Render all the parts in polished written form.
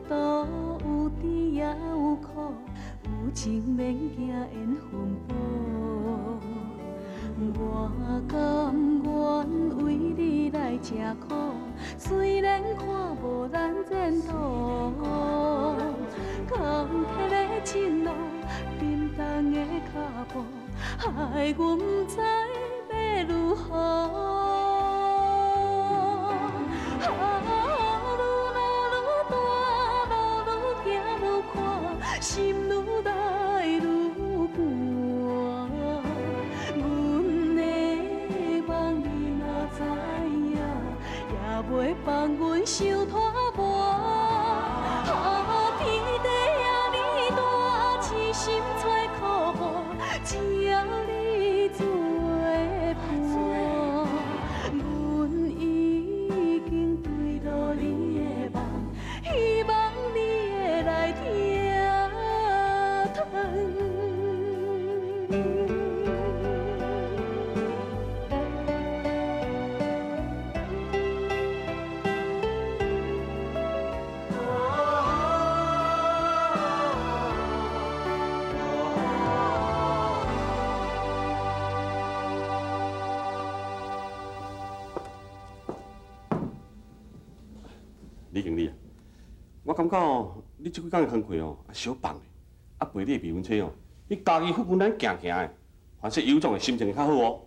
途有甜也有苦，有情免驚緣分薄。我甘願為你來吃苦，雖然看無咱前途。坎坷的情路，沉重的腳步，害阮不知欲如何。啊，愈老愈大，路愈行愈寬，心愈來愈寒。阮的夢你若知影，也袂放阮傷拖磨。啊，天地遐爾大，痴心找苦無，只要你做伴，阮已經墜落你的夢，希望你會來疼疼。李經理啊，我感覺哦，你這幾工的工課哦，小放的，啊，陪你的未婚妻哦，去嘉義富咱行行的，反正尤總的心情會較好哦。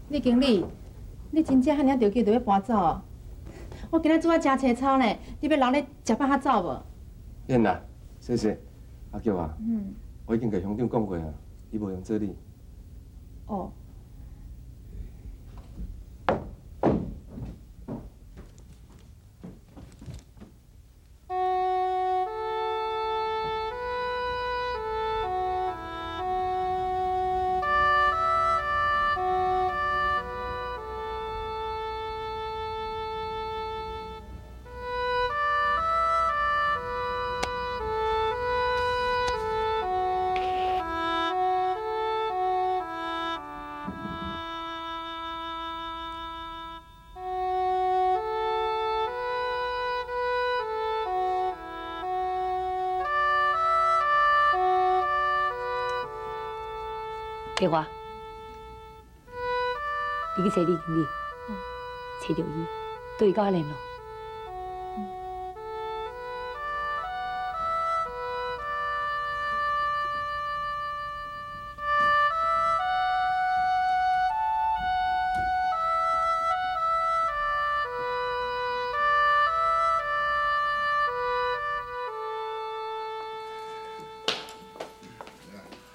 李經理，你真正遐爾著急，著欲搬走哦？我今仔煮啊誠青草呢，你欲留咧食飽較走無？免啦，謝謝。阿玉啊，我已經共鄉長講過啊，伊無閒做你。哦。丽华，你去找李經理，找著伊，對伊佮我聯絡。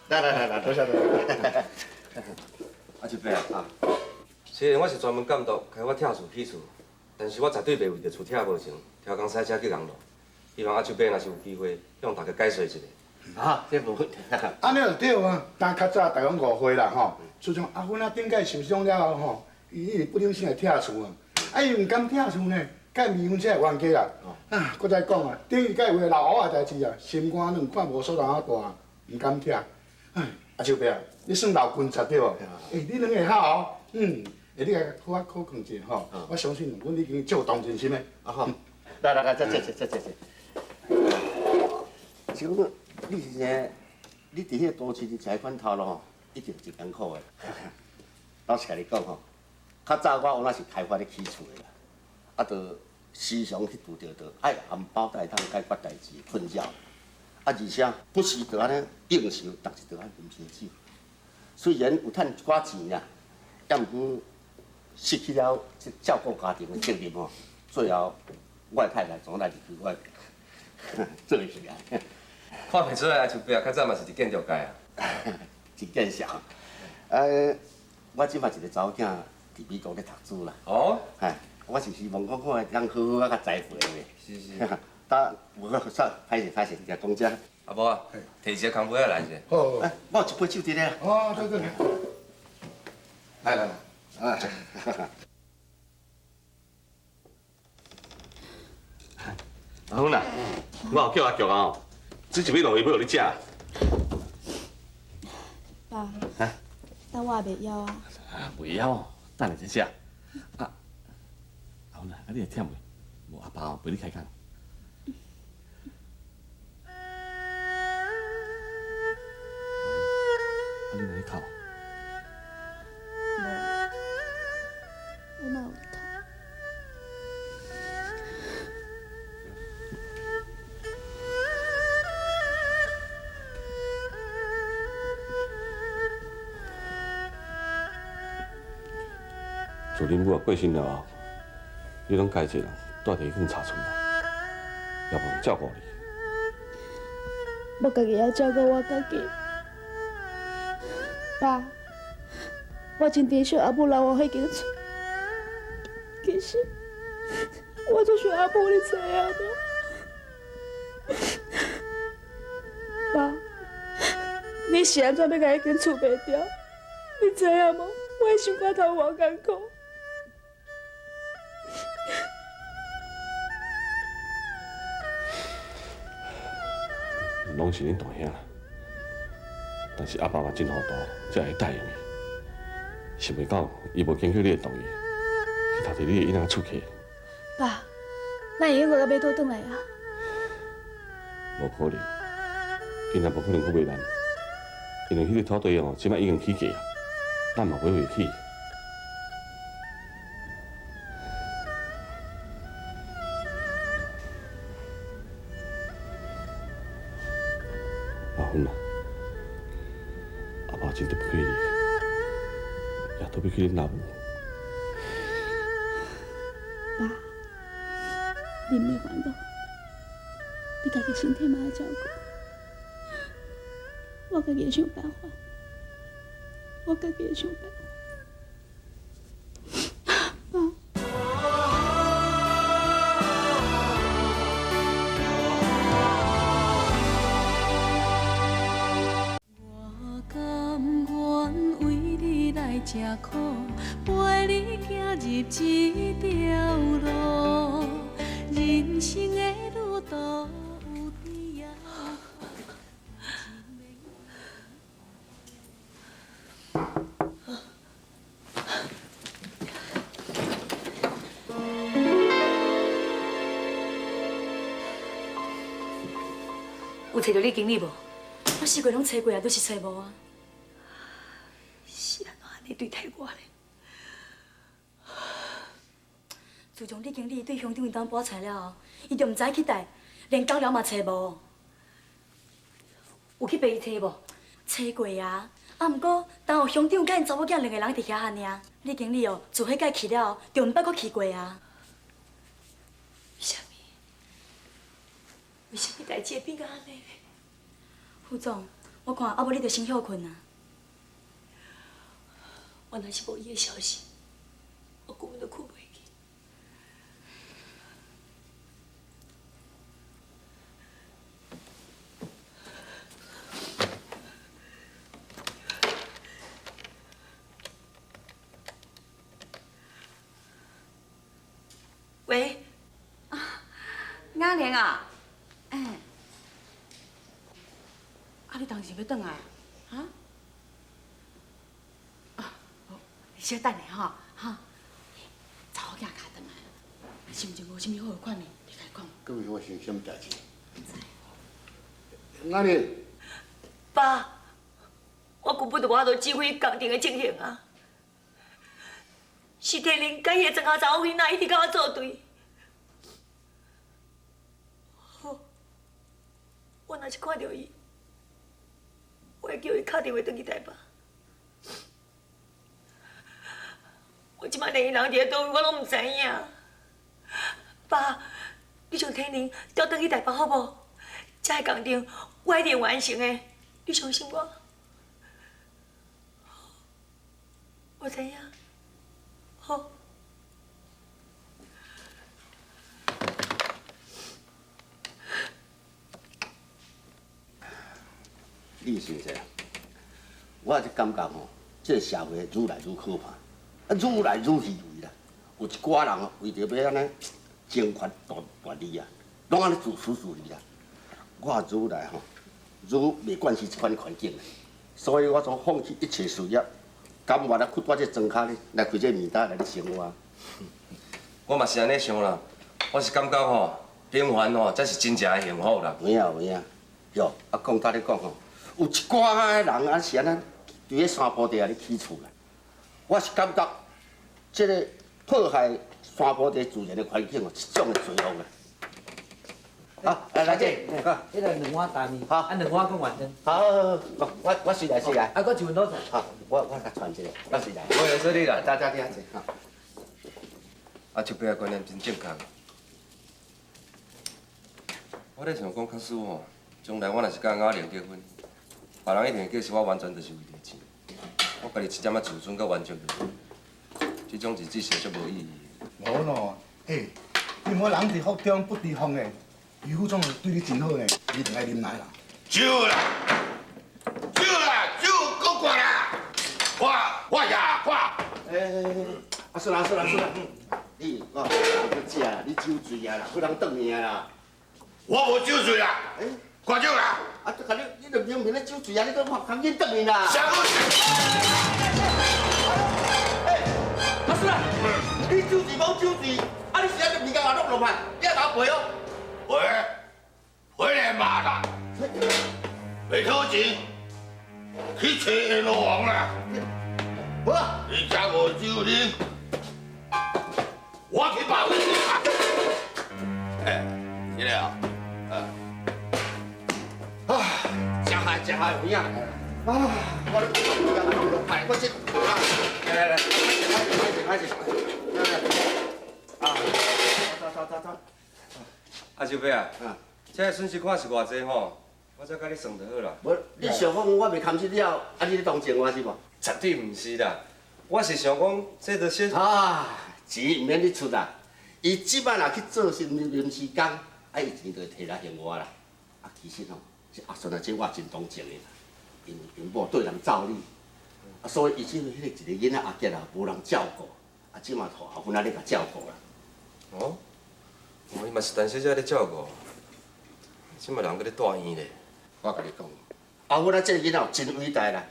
來來來來，多謝多謝。阿叔伯啊，雖然我是專門監督開發拆厝起厝，但是我絕對袂為著厝拆無成，超工賽車去人路。希望阿叔伯若是有機會，向大家解說一下。啊，這無問題。按呢就對啊，但較早大家攏誤會啦吼。自從阿芬仔頂屆受傷了後吼，伊一直不忍心來拆厝啊，啊伊毋甘拆厝呢，佮未婚妻的冤家啦。啊，閣再講啊，頂一屆為老烏的代誌啊，心肝軟，看無所在啊大，毋甘拆。唉，阿秋伯啊，你算老軍察對無？欸，你兩個好哦，嗯，欸，你共好啊考慮一下吼，我相信阮已經足有同情心的。啊好，來來來，坐坐坐坐坐。是講，你是啥？你佇彼個都市裡食彼款頭路吼，一定真艱苦的。老實共你講吼，較早我有那是開發咧起厝的啦，啊，就時常去拄著著愛紅包袋通解決代誌的困擾，啊，而且不時就按呢應酬，逐日就愛啉燒酒。雖然有趁一寡錢啦，抑毋過失去了這照顧家庭的責任吼，最後我的太太總來入去我做起來。看袂出來，阿秋伯啊，較早嘛是佇建築界啊。真見笑。我這擺一個查某囝佇美國咧讀書啦。哦。嘿，我是希望講看會當好好啊，較栽培的。是是。但無個煞歹勢歹勢，定講這。阿母啊，提一個空杯仔來者。好。欸，我有一杯酒佇咧。哦，對對對。來來來。啊。阿芬啊，我有叫阿菊啊，煮一尾鱸魚欲予你食。爸，啊？但我也袂枵啊。啊，袂枵，等下再食。啊，阿芬啊，啊你會忝袂？無阿爸哦陪你開講。啊，你哪咧哭？無，我哪有哭？自恁母仔過身了後，你攏家己一個人蹛佇彼間柴厝內，也無人照顧你。我家己會照顧我家己。爸，我真珍惜阿母留我彼間厝，其實我足想阿母，你知影無？爸，你是按怎欲共彼間厝賣掉？你知影無？我的心肝頭偌艱苦。攏是恁大兄啦，但是阿爸嘛真糊塗，才會答應伊。想袂到伊無經過你的同意，去偷摕你的囡仔出去。爸，咱會用閣共買倒轉來啊？無可能，𪜶也無可能閣賣咱，因為彼個土地哦，這擺已經起價啊，咱嘛買袂起。阿芬啊，阿爸真對不起你，也對不起恁老母。爸，你毋免煩惱，你家己身體嘛愛照顧，我家己會想辦法，我家己會想辦法。爸。我甘願為你來吃苦，陪你行入這條路，人生的旅途有甜也有苦。有揣著你經理無？我四界攏揣過啊，都是揣無啊。是按怎按呢對待我咧？自從李經理對鄉長𪜶兜搬菜了後，伊就毋知去佗，連工寮嘛揣無。有去陪伊揣無？揣過啊，啊，毋過當予鄉長佮𪜶查某囝兩个人佇遐爾爾。李經理哦，自彼擺去了後，就毋捌閣去過啊。為啥物？為啥物代誌會變甲按呢？副總，我看啊無你就先歇睏啊。我若是無伊的消息，我根本就睏袂去。玲啊，哎，啊你当时欲转来啊？啊，好，你小等下吼，哈，查某囝敲转来，心情无啥物好款的，你共伊讲。阁会发生啥物代志？阿玲，爸，我根本就无法度指挥工程的进行啊！是天灵佮伊的庄仔查某囡仔一直佮我作对。好，我若是看著伊，我会叫伊敲电话转去台北。我这摆连伊人伫佗位，我拢毋知影。爸，你将天灵调转去台北好无？这个工程我一定会完成的，你相信我。我知影，好。你是啥？我就感觉吼，这个社会愈来愈可怕，啊，愈来愈虚伪啦。有一寡人哦，为著欲按呢争权夺利啊，拢按呢自私自利啊。我愈来吼，愈袂惯势这款环境，所以我总放弃一切事业，甘愿啊，屈我这庄跤咧来开这面摊来咧生活。我嘛是按呢想啦，我是感觉吼，平凡吼才是真正的幸福啦。有影有影，哟，啊讲甲你讲吼，有一寡的人啊是按呢，伫咧山坡地仔咧起厝啦。我是感觉这个破坏山坡地自然的环境哦，一种的罪恶啦。好，来来姐，彼个两碗大面，好，啊两碗阁圆汤。好，好，好，我随来随来。啊，阁一份卤菜。好，我较传一个，我随来。我来说你啦，大家听者。阿秋伯的观念真正确。我咧想讲，假使吼，将来我若是佮阿玲结婚，别人一定会假设我完全就是为著钱，我家己一点仔自尊佮原则都无，这种日子是足无意义。无咯，欸，你莫人伫福中不知福呢。余副总对你真好呢，你一定爱忍耐啦。酒啦，酒啦，酒够悬啦！我我呀我。欸，阿孙阿孙阿孙，你我人去食啦，你酒醉啊啦，不人转去啊啦。我无酒醉啦，挂酒啦。啊，这你你就明明咧酒醉啊，你阁赶紧转去啦。啥物？欸，阿孙啊，你酒醉无酒醉，啊你是按呢面孔也落落来，你也共我赔哦。赔，赔你妈啦！袂讨钱，去找阎罗王啦！无啊，你食无酒啉，我去报你。哎，这个啊，啊，食害食害有影。啊，我咧讲，我这，来来来，歹势歹势，来来，啊，走走走走。阿秋伯啊，这个损失看是偌济吼，我再共你算就好啦。无，你想讲我袂堪这了，啊，你咧同情我是无？绝对毋是啦，我是想讲，这就是啊，钱毋免你出啦。伊这摆若去做是临时工，啊，伊钱就会提来还我啦。啊，其实吼，这阿孙啊，这我真同情的啦，因为𪜶某对人造你，啊，所以伊这彼个一个囡仔阿杰啊，无人照顾，啊，这嘛予阿芬仔咧共照顾啦。哦。哦，伊嘛是陈小姐咧照顾，这马人阁咧住院咧。我共你讲，阿芬仔这个囡仔真伟大啦。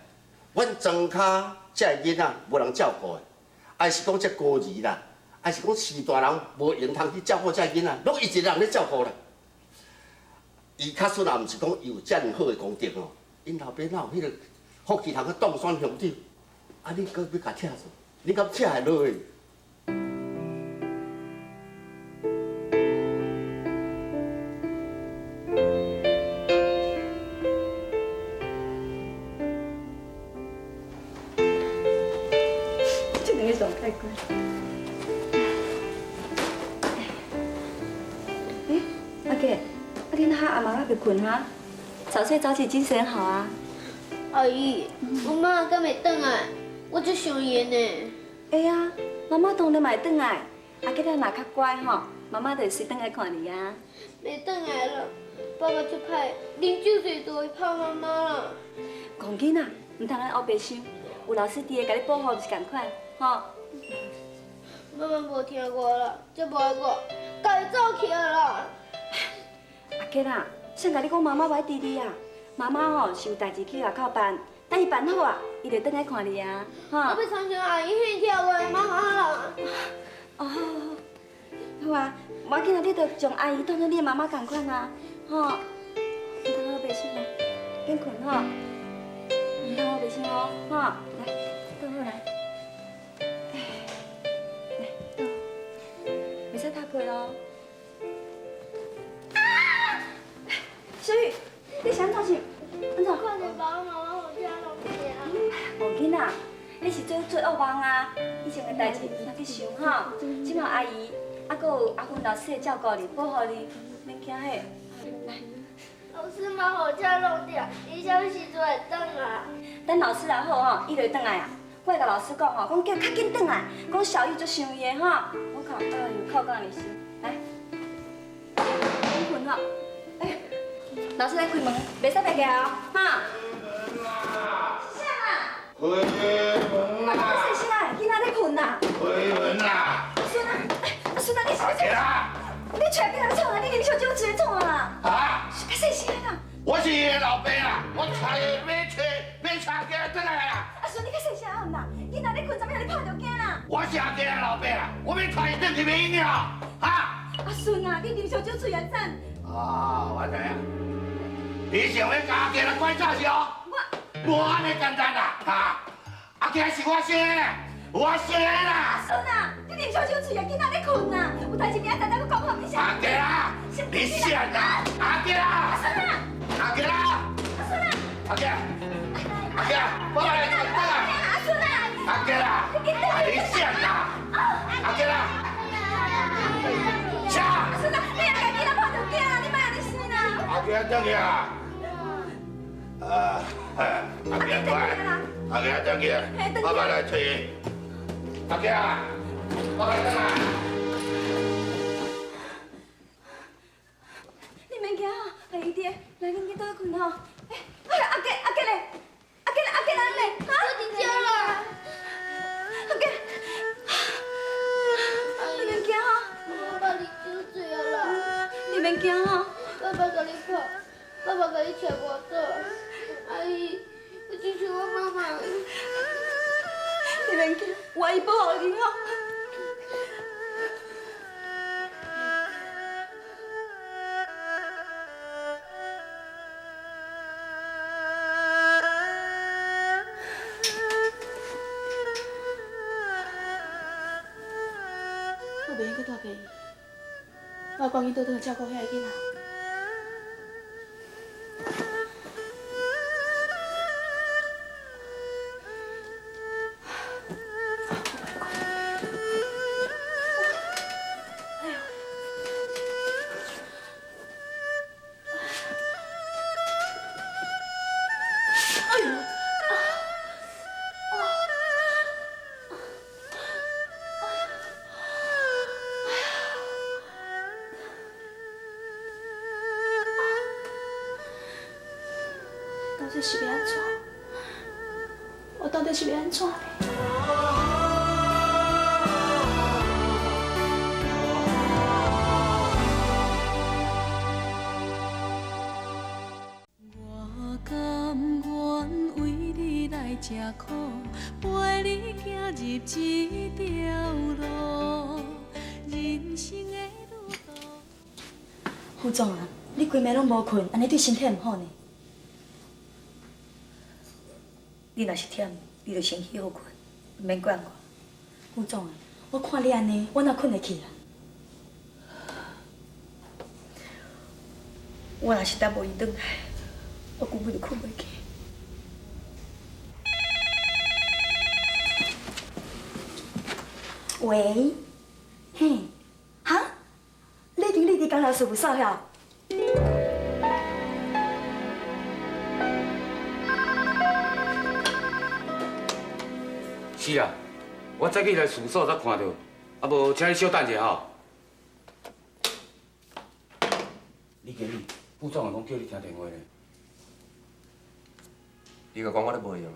阮庄跤这个囡仔无人照顾的，还是讲这孤儿啦，还是讲市大人无闲通去照顾这个囡仔，拢伊一个人咧照顾啦。伊确实也毋是讲伊有遮尔好的功德哦，𪜶老爸哪有彼个福气通去当选乡长？啊，你阁欲共拆做？你敢拆会落去？困哈，早睡早起精神好啊。阿姨，我妈敢袂转来？我足想伊呢。会啊，妈妈当然嘛会转来。阿杰若较乖吼，妈妈就会随转来看你啊。袂转来了，爸爸足歹，啉酒醉就会拍妈妈啦。戆囡仔，毋通按呢乌白想，有老师伫个，共你保护就是仝款，吼。妈妈无听我啦，才无爱我，家己走去啊啦。杰啊，谁共你讲妈妈袂挃你啊？妈妈吼是有代志去外口办，等伊办好啊，伊就转来看你啊，吼。我欲参像阿姨彼跳舞的妈妈啦。哦，好好，好啊，无要紧啊，你就将阿姨当做你的妈妈仝款啊，吼。毋通我袂醒啦，紧睏吼。毋通我袂醒哦，吼，来，倒好来。来，倒，袂使塌被咯。小玉，你是按怎想？按怎？看著爸爸妈妈予车弄死啊！无紧啦，彼是做做噩梦啊，以前的代志莫去想吼。这马阿姨，啊，阁有阿芬老师会照顾你，保护你，免惊嘿。来，老师嘛予车弄掉，伊啥物时阵会转来？等老师来好吼，伊就会转来啊。我会共老师讲吼，讲叫较紧转来，讲小玉足想伊的吼。我靠，哎呦，哭甲尔深，来，紧睏吼。哎，老师来开门，袂使白起哦，哈。是啥啊？开门啦！细声啊，囡仔咧睏啦。开门啦！阿孙啊，哎，阿孙啊，你是欲创啥？你出来囡仔咧创啊？你啉烧酒醉咧创啊？啊！较细声啦！我是伊的老爸啦，我带伊买车买车仔转来啦。阿孙，你较细声好毋啦？囡仔咧睏，怎么予你拍著惊啦？我是阿杰的老爸啦，我欲带伊转去买饮料，哈！阿孙啊，你啉烧酒醉安怎？啊，我知影。你想欲共阿杰来拐走是哦？我无按呢简单啦，哈！阿杰是我生的，我生的啦。阿孙啊，你啉烧酒醉啊，囡仔咧睏啊，有代志明仔载再阁讲好，你阿杰啊，你谁啊？阿杰啊！阿孙啊！阿杰啊！阿孙啊！阿杰，阿杰，我来转转来。阿孙啊！阿杰啊！你谁啊？阿杰啊！啥？阿孙啊，你也共囡仔拍著惊啊！你莫按呢生啦。阿杰转去啊！啊，阿杰过来，阿杰转去，爸爸来揣伊。阿杰啊，爸爸转来。你免惊吼，阿姨伫，来，恁紧倒去睏吼。哎，阿杰，阿杰咧，阿杰，阿杰哪咧？哈？我伫遮啦。阿杰，你免惊吼。爸爸啉酒醉啊啦。你免惊吼。爸爸共你拍，爸爸共你扯跋倒。阿姨，我真想我妈妈。你免惊，我会保护你吼。我袂用阁蹛病院，我爱赶紧倒转来照顾遐个囡仔。到底是欲按怎？我到底是欲按怎呢？我甘愿为你来吃苦，陪你行入这条路，人生的旅途。副总啊，你规暝拢无睏，按呢对身体毋好呢。你若是忝，你就先去歇睏，毋免管我。副总啊，我看你按呢，我哪睏会去啊？我若是等无伊转来，我根本就睏袂去。喂，嘿，哈？李经理伫工老事务所遐？是啊，我早起来事务所才看到，啊无，请你小等一下吼。李经理，副总讲叫你听电话呢。你共讲我咧无闲啦，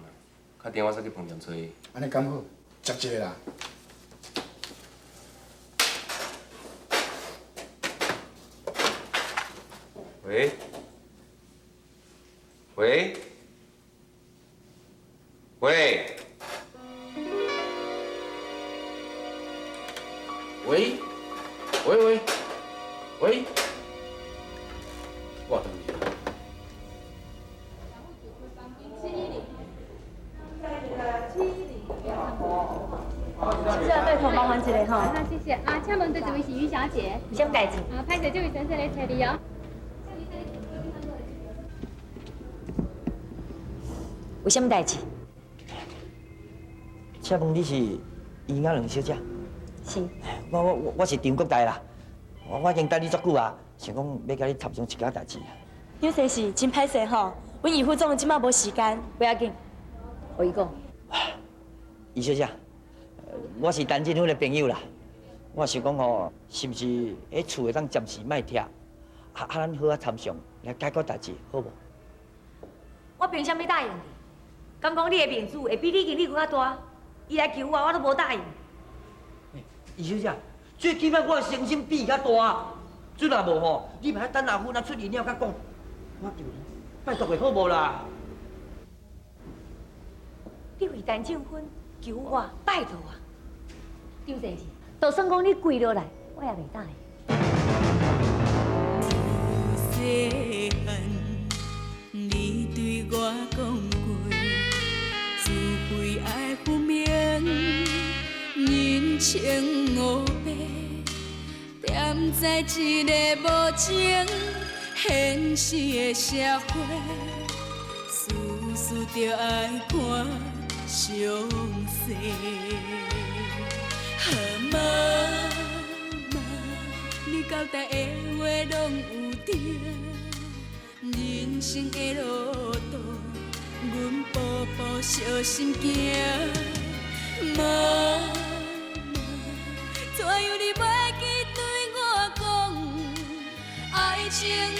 敲电话煞去饭店揣伊。按呢敢好？接一个啦。喂。喂？喂？喂？喂？喂喂？喂？挂断去。谢谢，拜托麻烦一下吼。好，谢谢啊，请问这位是于小姐。什么代志？啊，歹势，这位先生来揣你哦。有啥物代志？请问你是余雅伦小姐？是。我是张国大啦，我已经等你足久啊，想讲欲共你插上一寡代志。张先生，真歹势吼，阮余副总这马无时间，不要紧，予伊讲。余小姐，我是陈振芬的朋友啦，我想讲吼，是毋是彼厝会当暂时莫拆，啊，咱好仔参详来解决代志，好无？我凭啥物答应你？敢讲你的面子会比李经理阁较大？伊来求我，我都无答应。余小姐，最起码我的诚心比伊较大。这若无吼，你嘛等阿芬啊出去了，才讲。我求你，拜托下好无啦？你为陈正芬求我，拜托啊！张先生，就算讲你跪落来，我也袂答应。细汉，你对我讲过，是非爱分明，人情乌白，踮在这个无情现实的社会，事事著爱看详细。啊妈妈，你交代的话拢有对，人生的路途，阮步步小心行。妈妈，怎样你袂记对我讲，爱情的